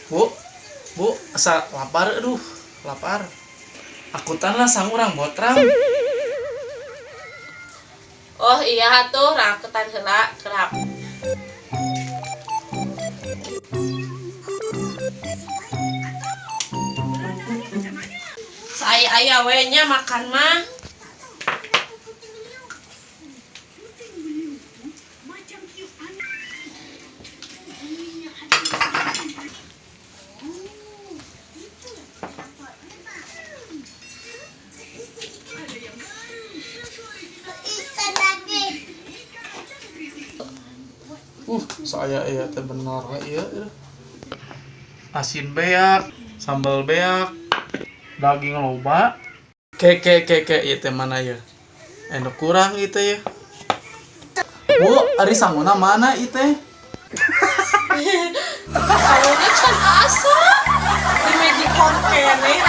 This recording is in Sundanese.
Bu, Bu, asa lapar, aduh, lapar. Akutan lah sangu urang botrang. Oh iya tuh, raketan heula kerap. Saya aya we nya makan mah. Saya iya teh bener we ieu. Asin beak, sambal beak, daging loba. Ke ke ke ke ieu teh mana ieu? Anu kurang ieu teh ya. Bu, ari sanguna mana ieu teh? Sanguna can asa. Di Magicom keneh